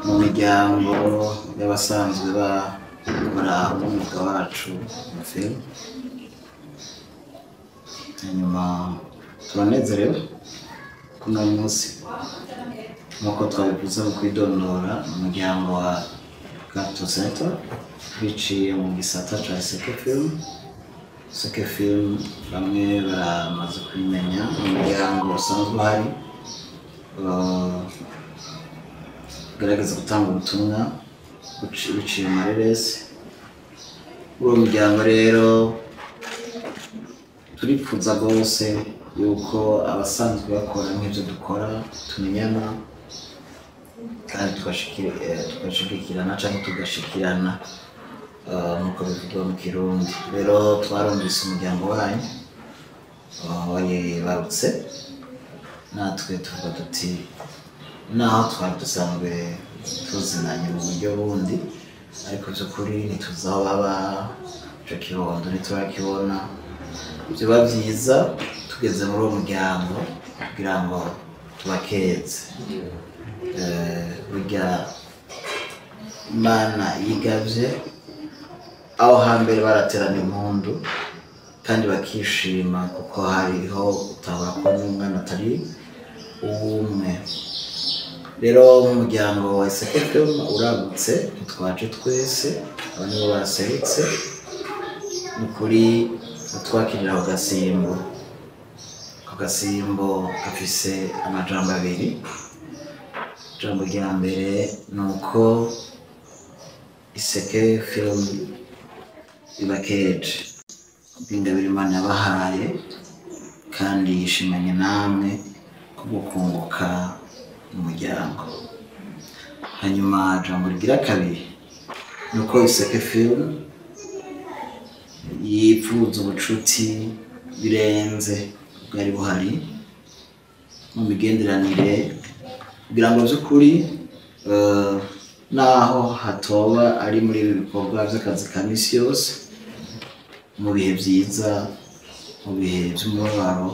mu miryango y'abasanzwe bakora umwuga wacu wa film. Hanyuma turanezerewe kuno munsi nk'uko twabivuze mu kwidondora umuryango wa Capital Center biciye mu gisata ca Iseke Film. Iseke Film bamwe baramaze kubimenya, umuryango usanzwe uhari ugerageza gutanga ubutumwa Biciye mu mareresi. Uwo muryango rero turipfuza rwose yuko abasanzwe bakora nk'ibyo dukora tumenyana kandi tugashigikirana cyangwa tugashikirana nk'uko bivugwa mu Kirundi. Rero twarumvise umuryango wanyu waribarutse, natwe tuvuga tuti naho twari dusanzwe tuzinanye mu buryo bundi, ariko by'ukuri ntituzi aho baba, ico kibondo ntiturakibona. Vyoba vyiza tugeze muri uwo muryango kugira ngo tubakeze. Burya Imana yigavye, aho hambere baraterana impundu kandi bakishima, kuko hariho utabura ko n'umwana atari uwumwe. Rero nk'umuryango wa Iseke Film uragutse, ntitwaje twese, aba nibo baserutse. Ni ukuri utwakirira ako gasimbo. Ako gasimbo gafise amajambo abiri. Ijambo rya mbere ni uko Iseke Film ibakeje kubw'ingabire Imana yabahaye, kandi yishimanye namwe kubwo kunguka umuryango. Hanyuma ijambo rigira kabiri ni uko Iseke Film yipfuza ubucuti birenze bwari buhari mu migenderanire, kugira ngo by'ukuri naho hatoba ari muri ibi bikorwa by'akazi ka misi yose, mu bihe byiza, mu bihe by'umubabaro,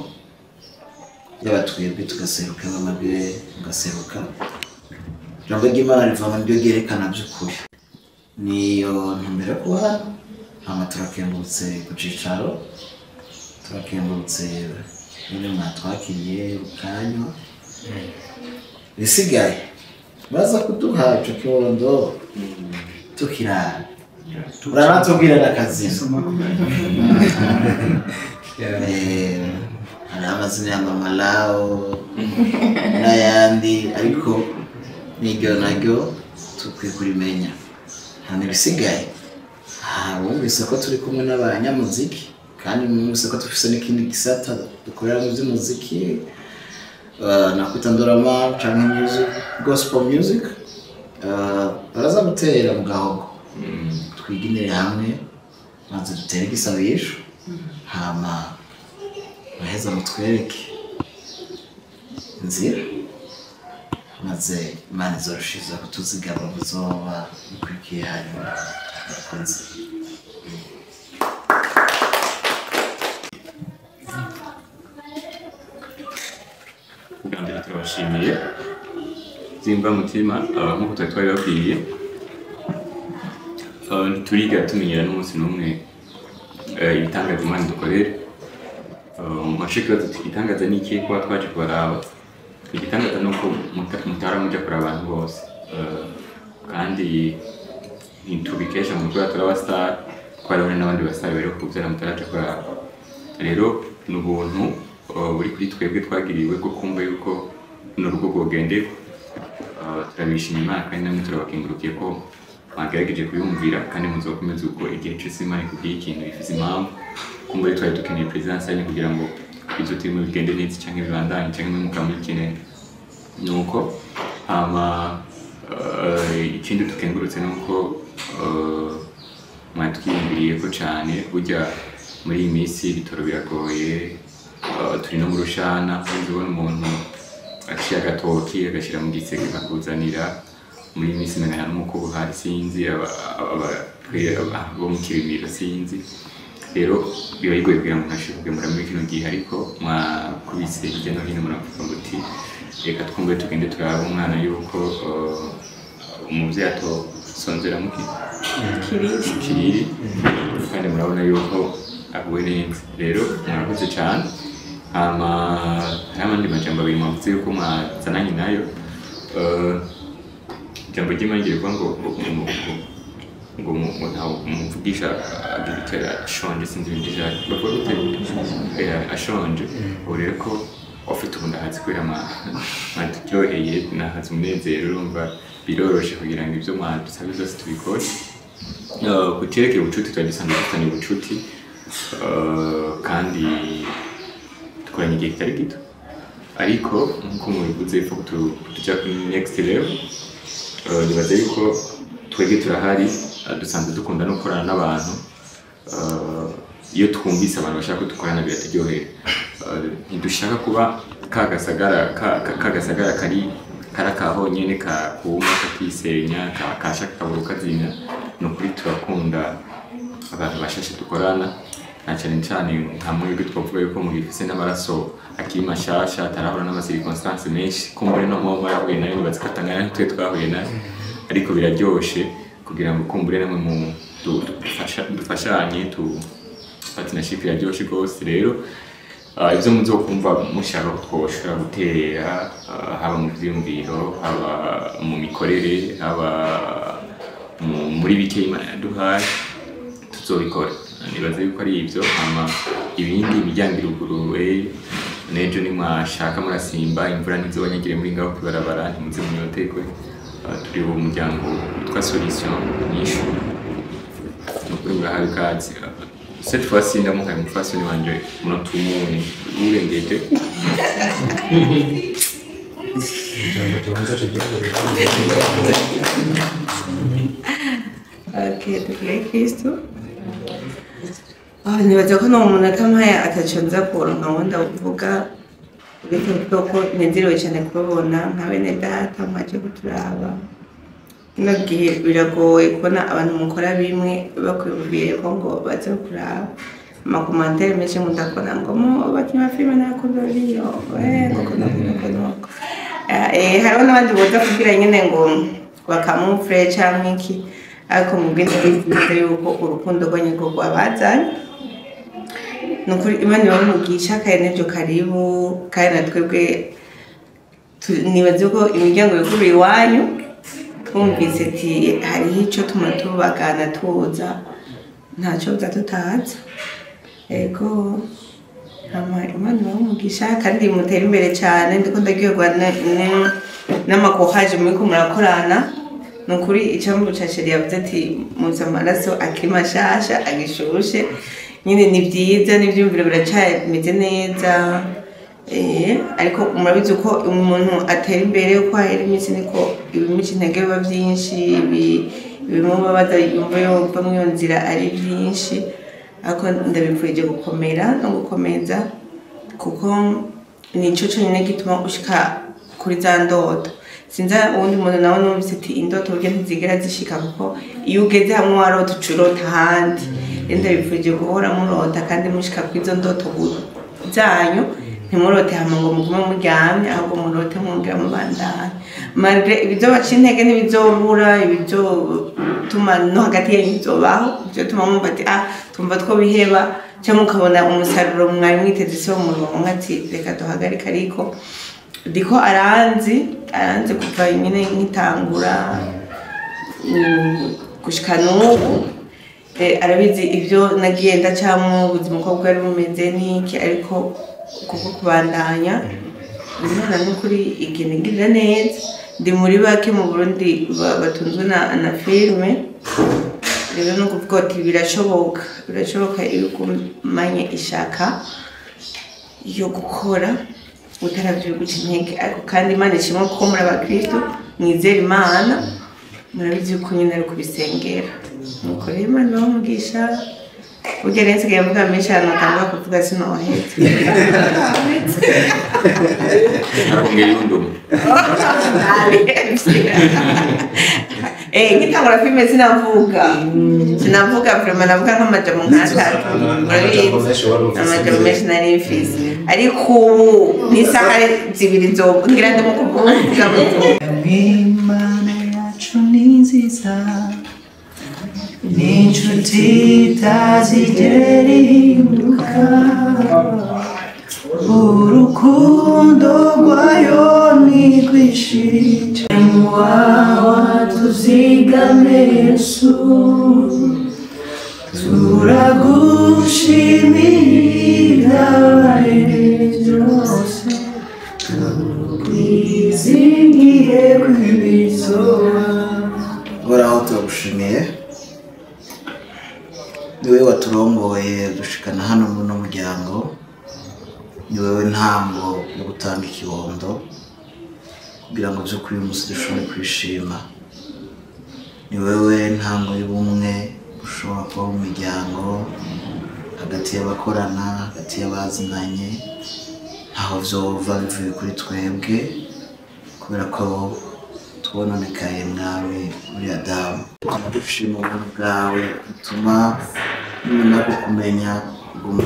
yaba twebwe tugaseruka, bamwe mugaseruka. Ijambo ry'Imana riva mu ryo ryerekana by'ukuri. Niyo ntumbero yo kuba hano. Hama turakengurutse ku cicaro, turakengurutse nyine mwatwakiriye ukanywa. Bisigaye baza kuduha ico kibondo tukirara, uranatubwira n'akazi. Hari amazina ya Mama Lao n'ayandi, ariko n'iryo naryo tukwiye kurimenya. Hama ibisigaye, wumvise ko turi kumwe n'abanyamuziki, kandi mwumvise ko dufise n'ikindi gisata dukorera mu by'umuziki, nakwita ndorama canke music, gospel music. Baraza gutera mu gahogo, twiginire hamwe maze dutere igisabisho, hama baheza mutwereke inzira, maze Imana izorushiza kutuzigama buzoba bikwiye. Hanyuma murakoze. Bwa mbere turabashimiye zimba mutima, nk'uko twari twabibabwiye, ntituriga tumenyera n'umunsi n'umwe ibitangaza Imana dukorera. Mu kibazo igitangaza ni iki kuba twaje kubaraba? Igitangaza ni uko mutara muja kuraba abantu bose, kandi ntitubikesha mu kuba turi abasitari, kuko hariho n'abandi basitari bari kubyara mutaraja kuraba. Rero ni ubuntu buri kuri twebwe twagiriwe bwo kumva yuko runo rugo rwogenderwa. Turabishima Imana kandi namwe turabakengurukiye ko mwagerageje kuyumvira, kandi muzokomeza uko igihe cyose Imana ikubwiye ikintu bifise impamvu. Kumva rero twari dukeneye presence yanyu kugira ngo ibyo turimo bigende neza canke bibandanye canke mwe mukaba mubikeneye. Nuko hama ikindi dukengurutse nuko mwatwiyumviriye ko cane. Burya muri iyi minsi ibitoro biragoye, turi no mu rushana, ubona umuntu aciye agatoki agashyira mu giseke akakuzanira. Muri iyi minsi menya n'umukobwa uhari sinzi, bo mu Kirimiro sinzi. Rero biba bigoye kugira ngo ntashe kugemura muri kino gihe, ariko mwakubise hirya no hino muravuga muti reka twumve tugende turabe umwana yuko umuvyeyi atosonzera mu kiriri, kandi murabona yuko aguwe neza. Rero murakoze cane. Hama hariho abandi majambo abiri mwavuze yuko mwazananye nayo. Ijambo ry'Imana rigiye kuvuga ngo ngo ntawe umuvugisha agira icyo ashonje, sinzi ibindi ijambo bavuga gute, ashonje. Ubu rero ko ufite ubu ndahazi kubera mwaturyoheye, nahaze umunezero, urumva Biroroshe kugira ngo ibyo mwadusabye byose tubikore. Ku cyerekeye ubucuti, twari dusanzwe dufitanye ubucuti, kandi dukoranye igihe kitari gito, ariko nk'uko mubivuze ipfa tujya kuri next level. Nibaza yuko twebwe turahari, dusanzwe dukunda no gukorana n'abantu. Iyo twumvise abantu bashaka ko dukorana biraturyohera. Ntidushaka kuba ka gasagara kari kari akahonyene, kakuma kakisenya, kasha kakabura ukazimya. Ni ukuri turakunda abantu bashashe dukorana, na cyane cyane nka mwebwe twavuga yuko mugifise n'amaraso akiri mashasha, atarahura n'ama circonstances menshi. Kumbure no muba mwarahuye nayo, nibaza ko atangana n'twe twahuye nayo, ariko biraryoshe kugira ngo kumbure namwe mu dufashanye tu partnership, iraryoshe rwose. Rero ibyo muzokumva mushaka ko twoshobora guterera, haba mu vyiyumviro, haba mu mikorere, haba muri bike Imana yaduhaye, tuzobikora. Nibaza yuko ari ibyo. Hama ibindi, imiryango iruguruwe. N'ejo nimwashaka murasimba, imvura ntizobanyagire muri ngaho kwibarabara, ntimuze munyotegwe. Turi uwo muryango witwa Solution Nyishu, ni ukuri murahawe ikaze. Cette fois-ci ndamuhaye umupfasoni wanje umunota umwe urengeje. Ijambo tubanza turyongere. Okay, tugire Kristo. Ah, nibaza ko no umuntu mpaye ataco nza kuronka ngo ndavuga, uretse kuvuga ko nezerewe cyane kubabona nka bene data mwaje kuturaba. Kino gihe biragoye kubona abantu mukora bimwe bakwiyumviye ko ngo baze kuraba. Ama commentaires menshi nkunda kubona ngo mu bakinyi ba filime ntakunda biriyo, ngo kono kono kono. Hariho n'abandi boza kugira nyene ngo bakamufure canke iki, ariko mubwire neza yuko urukundo rwanyu rwo rwabazanye. Ni ukuri Imana ibahe kandi n'ibyo karibu, kandi na twebwe nibaze ko imiryango yuguruye iwanyu. Twumvise ati hariho icyo tuma tubagana tuza, ntacyo buza tutaza. Ego, hama Imana ibahe umugisha kandi mutere imbere cyane. Ndiko ndaryoherwa n'amakohaje muriko murakorana. Ni ukuri icyo Casheri yavuze ati muzi amaraso akiri mashasha agishushe nyine, ni byiza n'ibyumviro biracameze neza. Ariko murabizi uko umuntu atera imbere, uko ahera iminsi niko ibimuca intege biba byinshi, ibimubabaza yumva yumva muri iyo nzira ari byinshi, ariko ndabipfurije gukomera no gukomeza, kuko nico cyonyine gituma ushika kuri za ndoto. Sinzi uwundi muntu nawe numvise ati indoto burya ntizigera zishika, kuko iyo ugeze hamwe warota uca urota ahandi. Rero ndabipfurije guhora murota kandi mushika kuri izo ndoto zanyu. Ntimurote hama ngo mugume muryamye, ahubwo murote mwongera mubandanya malgré ibizobaca intege ntibizobura, ibizotuma no hagati yanyu bizobaho, ibizotuma mwumva ati ah, tumva two biheba, cyangwa mukabona umusaruro mwari mwiteze si wo muronka, ati reka duhagarike. Ariko ndiko aranzi kuva nyine nkitangura gushika n'ubu. Arabizi ibyo nagiye ndacamwo, ubuzima uko bwari bumeze n'iki, ariko kubwo kubandanya Imana n'ukuri igenda ingirira neza. Ndi muri bake mu Burundi batunzwe na filime. Rero ni ukuvuga ati birashoboka, birashoboka iyo ugumanye ishaka yo gukora utaravye guca intege. Ariko kandi Imana ishimwe ko muri abakristo mwizera Imana, murabizi yuko nyine ari kubisengera. Nuko rero Imana ibahe umugisha. Burya rero nsigaye mvuga menshi, ahantu hatangura kuvuga sinoheza. Arakongera ibundumu. Nkitangura filime sinavuga vraiment, navuga nk'amajambo nk'atatu, murabizi amajambo menshi nari mfise, ariko ubu n'isaha 2 ngira ndimo kuvuga. Imana yacu ni nziza, ni inshuti itazigera ihinduka, urukundo rwayo ni rwinshi. Wawa tuzigame Yesu, turagushimira byose, tukwizingiye kwibiri. bizoba. Uhoraho turagushimiye, ni wowe waturongoye dushikana hano muri uno muryango, ni wowe ntango yo gutanga ikibondo kugira ngo by'ukuri uyu munsi dushobore kwishima, ni wowe ntango y'ubumwe bushobora kuba mu miryango, hagati y'abakorana, hagati y'abazinanye, ntaho vyova bivuye kuri twebwe kubera ko twononekaye mwawe muri Adamu. Dushima ubuntu bwawe butuma nyuma yo kukumenya uguma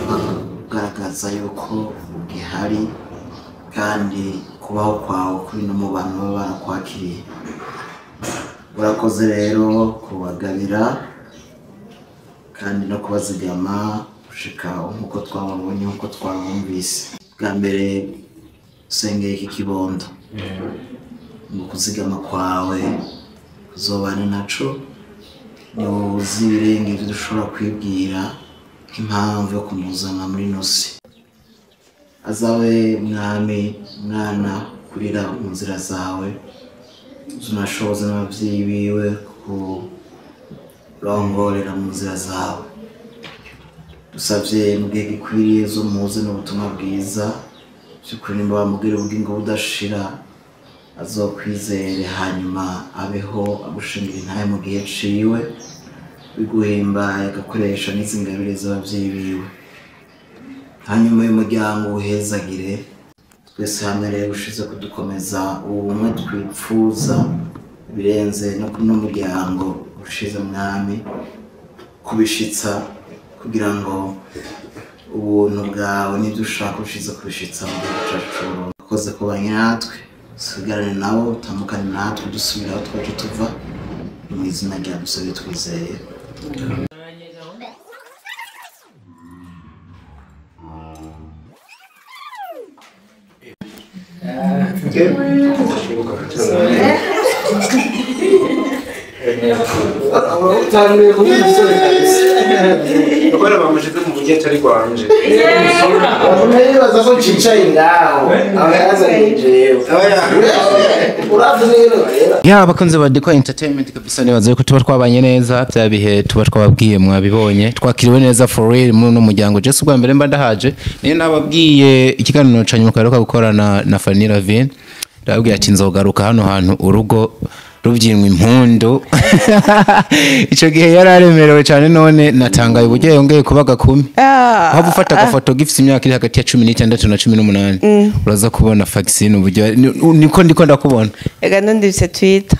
ugaragaza yuko ugihari kandi kubaho kwawe kuri no mu bantu baba barakwakiriye. Urakoze rero kubagabira kandi no kubazigama gushika nk'uko twababonye, nk'uko twabumvise. Bwa mbere usengeye iki kibondo mu kuzigama kwawe kuzobana naco, ni wowe uzi ibirenge ibyo dushobora kwibwira nk'impamvu yo kumuzana muri ino si. Azabe mwami mwana kurira mu nzira zawe, uzunashoboze n'ababyeyi biwe kurongorera mu nzira zawe. Dusavye mu gihe gikwiriye zo muze n'ubutumwa bwiza by'ukuri, nimba bamubwira ubugingo budashira azokwizere, hanyuma abeho agushingira intahe mu gihe ciwe, biguhimbaye agakoresha n'izi ngabire z'ababyeyi biwe. Hanyuma uyu muryango uhezagire twese hamwe rero, ushize kudukomeza ubumwe twipfuza birenze no kuno muryango ushize mwami kubishitsa, kugira ngo ubuntu bwawe n'ibyo ushaka ushize kubishitsa mu gihugu cyacu c'Uburundi. Ukoze kubanye natwe, usigarane nabo, utandukane natwe, dusubire aho twaje tuva, mu izina rya dusabe twizeye. Utanguye kuba umusore kabisa. Ubona bamushize mu buryo atari rwanje. Nibaza ko ncicaye ngaho aba yazanye jewe. Uravuze rero. Ya abakunzi ba Decor Entertainment kabisa, nibaza yuko tuba twabanye neza, bya bihe tuba twababwiye mwabibonye, twakiriwe neza for real muri uno muryango. Jesu bwa mbere mba ndahaje, niyo nababwiye ikiganiro ca nyuma kaheruka gukorana na Fanny Lavine, ndababwiye ati nzogaruka hano hantu urugo rubyinwa impundu. Ico gihe yari aremerewe cyane, none natangaye uburyo yongeye kuba gakumi. Waba ufata agafoto gifite imyaka iri hagati ya 16 na 18, uraza kubona vaccine uburyo niko ndiko ndakubona. Ega nundi bise Twitter.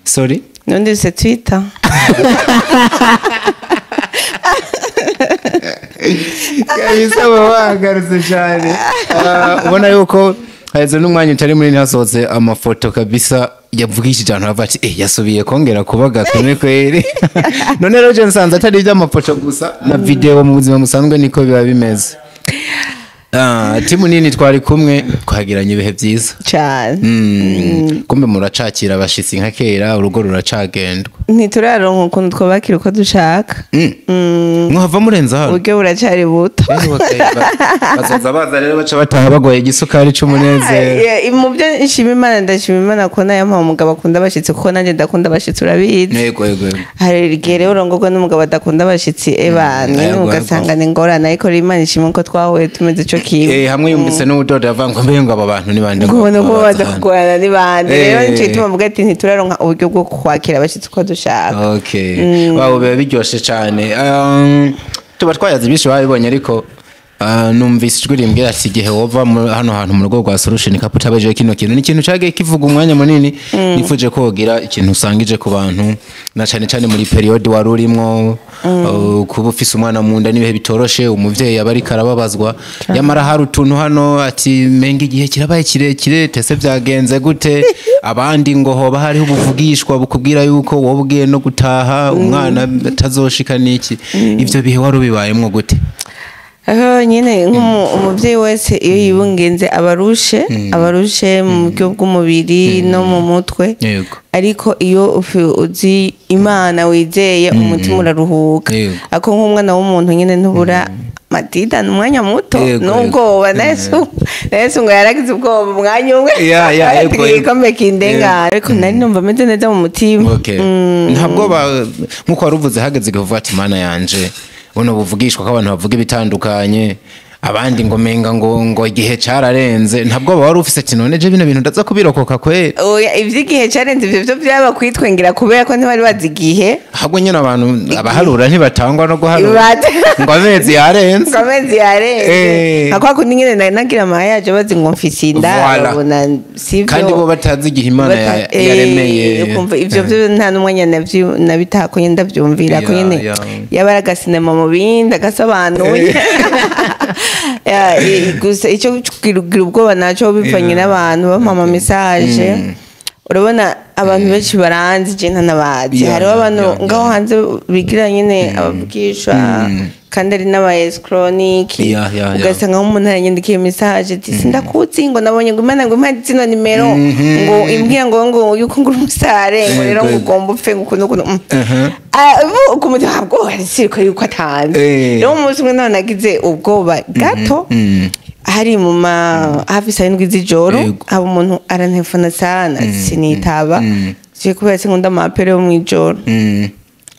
Sorry? Nundi bise Twitter. Kabisa wagarutse cyane. Ubona yuko haheze n'umwanya utari munini hasohotse amafoto kabisa yavugishije abantu bavuga ati yasubiye kongera kuba gakumi kweri. None rero je nsanze atari iby'amafoto gusa na video mu buzima busanzwe niko biba bimeze. Timu nini twari kumwe twagiranye ibihe byiza cyane. Kumbe muracakira abashitsi nka kera, urugo ruracagendwa. Ntituraronka ukuntu twabakira uko dushaka. Mwahava murenza hano. Uburyo buracari buto. Bazoza baza rero baca bataha bagoye igisukari c'umunezero. Mu byo nshima Imana, ndashima Imana ko nayo mpa umugabo akunda abashitsi, kuko nanjye ndakunda abashitsi urabizi. Yego yego. Hari igihe rero urongorwa n'umugabo adakunda abashitsi ebana ugasanga ni ingorane, ariko rero Imana ishimwe ko twahuye tumeze ico kimwe. Hamwe yumvise n'ubudodo avuga ngo mbe ngo aba bantu ni bande, ngo ngo baza kugorana ni bande. Rero nico gituma mvuga ati ntituraronka uburyo bwo kwakira abashitsi uko dushaka. Okay. Wabo biba biryoshe cyane. Tuba twayaze byinshi babibonye, ariko numvise ijwi rimbwira ati igihe wova hano hantu mu rugo rwa Solution Couple utabaje kino kintu, ni ikintu cagiye kivuga umwanya munini, nifuje kogira ikintu usangije ku bantu, na cyane cyane muri periode wari urimwo, kuba ufise umwana mu nda n'ibihe bitoroshe, umuvyeyi aba ariko arababazwa, yamara hari utuntu hano ati menga igihe kirabaye kirekire, tese byagenze gute, abandi ngo hoba hariho ubuvugishwa bukubwira yuko wobwiye no gutaha umwana atazoshika niki, ivyo bihe wari ubibayemwo gute? Nyine nk'umubyeyi wese iyo yibungenze abarushe abarushe mu buryo bw'umubiri no mu mutwe, ariko iyo uzi Imana wizeye umutima uraruhuka. Ako nk'umwana w'umuntu nyine ntubura Matida ni umwanya muto n'ubwoba na Yesu ngo yaragize ubwoba umwanya umwe igikombe kindengana, ariko nari numva meze neza mu mutima. Ntabwo nkuko wari uvuze hageze kuvuga ati Mana yanje buno buvugishwa ko abantu bavuga ibitandukanye, abandi ngo menga ngo igihe cararenze, ntabwo wari ufise ati none je bino bintu ndaza kubirokoka kweri? Oya, ivy'igihe carenze ivyo byo byaba kwitwengera kubera ko ntibari bazi igihe. Ahubwo nyine abantu abaharura ntibatangwa no guharura ngo amezi yarenze, ngo amezi yarenze. Akwa kundi nyine nari nagira amayaje bazi ngo mfise inda, babona sivyo, kandi bo batazi igihe Imana yaremeye. Ukumva ivyo byo nta n'umwanya nabitako nyine ndavyumvira ko nyine yabara agasinema mu bindi agasobanuye. Gusa icyo kugira ubwoba nacyo bivanye n'abantu bampa message. Urabona abantu benshi baranzi je ntanabazi, hariho abantu ngaho hanze bigira nyine abavugishwa kandi ari n'aba escronic, ugasanga nk'umuntu aranyandikiye message ati sindakuzi ngo nabonye ngo Imana ngo impa zino nimero ngo imbwira ngo yuko ngura umusare ngo rero ngo ugomba upfe ngo ukuntu ukuntu ukumutima ubwoba siriko yuko atanze. Rero umunsi umwe nawe nagize ubwoba gato, hari mu ma hafi saa 7 z'ijoro, haba umuntu arantefona sana sinitaba, je kubera sinkunda amapere yo mw'ijoro,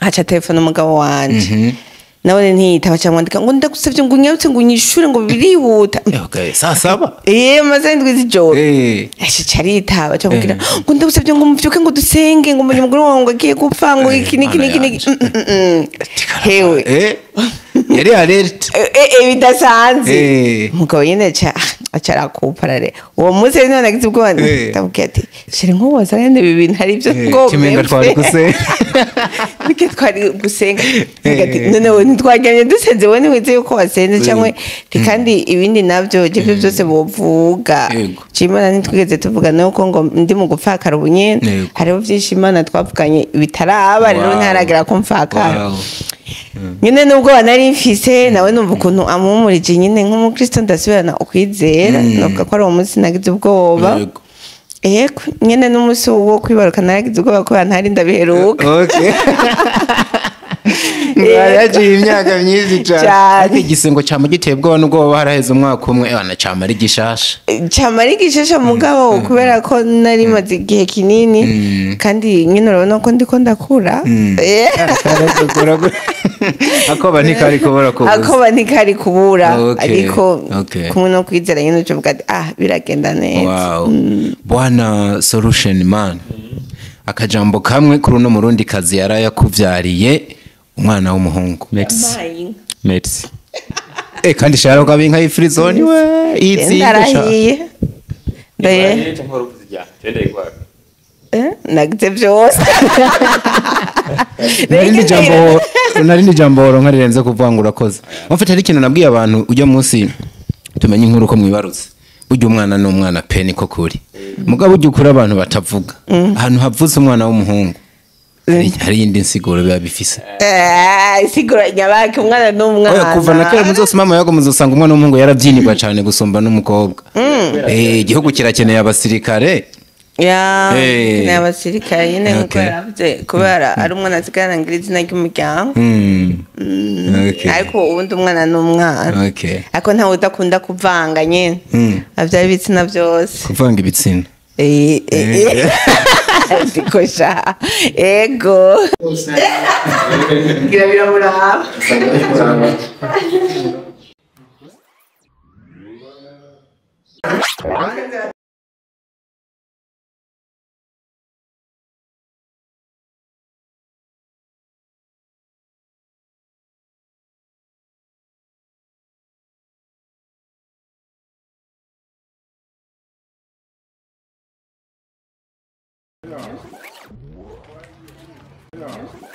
haca telefone umugabo wanje nawe ntiyitaba, cyangwa ngo ndagusavye ngo unyarutse ngo unyishure ngo birihuta. Saa 7 maze 7 z'ijoro aca aritaba, cyangwa ngo ndagusavye ngo muvyuke ngo dusenge ngo umugore wawe ngo agiye gupfa ngo iki niki niki niki. Hewe yari alert bidasanzwe. Umugabo nyine aca arakupara rero uwo munsi rero nagize ubwoba, ndamubwira ati shira nkubaza nyine ibi bintu ari byo ngo kimenga twari gusenga, nike twari gusenga. None we ntitwajyanye dusenze, we ntiwize yuko wasenze cyangwa kandi ibindi nabyo ibyo byose bovuga. Imana ntitwigeze tuvuga nuko ngo ndi mu gupfakara ubunyene, hariho byinshi Imana twavuganye bitaraba, rero ntaragera ko mfakara nyine nubwo nari mfise nawe numva ukuntu amuhumurije nyine nk'umukristo ndasubirana ukwizera, navuga ko ari uwo munsi nagize ubwoba. Yego nyine n'umunsi wo kwibaruka naragize ubwoba kubera ntari ndabiheruka. Yagiye imyaka myinshi cyane, ariko igisengo cyama giteye ubwoba nubwo haraheze umwaka umwe, ebana cyama ari gishasha, cyama ari gishasha mugabo kubera ko nari maze igihe kinini kandi nyine urabona ko ndiko ndakura. Akoba ntikari kubura kubuza, akoba ntikari kubura, ariko kumwe no kwizera nyine ucuvuga ati biragenda neza. Bwana Solution Man, akajambo kamwe kuri uno murundi kazi yarayakuvyariye umwana w'umuhungu. Merci. Merci. Kandi shara ko abinka y'ifrizone we itsinda. Ndaye. Nagize byose. Narindi jambo ronka rirenze kuvuga ngo urakoze. Mfite ari ikintu nabwiye abantu ujya munsi tumenye inkuru ko mwibarutse. Burya umwana ni umwana pe niko kuri. Mugabo ujya ukura abantu batavuga. Ahantu havutse umwana w'umuhungu hari yindi nsiguro biba bifise. Isiguro nyabaki umwana n'umwana. Oya kuva na kera muzose mama yago muzosanga umwana w'umuhungu yarabyinirwa cyane gusumba n'umukobwa. Igihugu kirakeneye abasirikare. Ya, ni abasirikare nyine nkuko yaravuze kubera ari umwana asigarana izina ry'umuryango. Ariko ubundi umwana n'umwana. Ariko ntawe udakunda kuvanga nyine. Abyara ibitsina byose. Kuvanga ibitsina. Ndikosha. Ego. Ngira biramuraba. Yeah.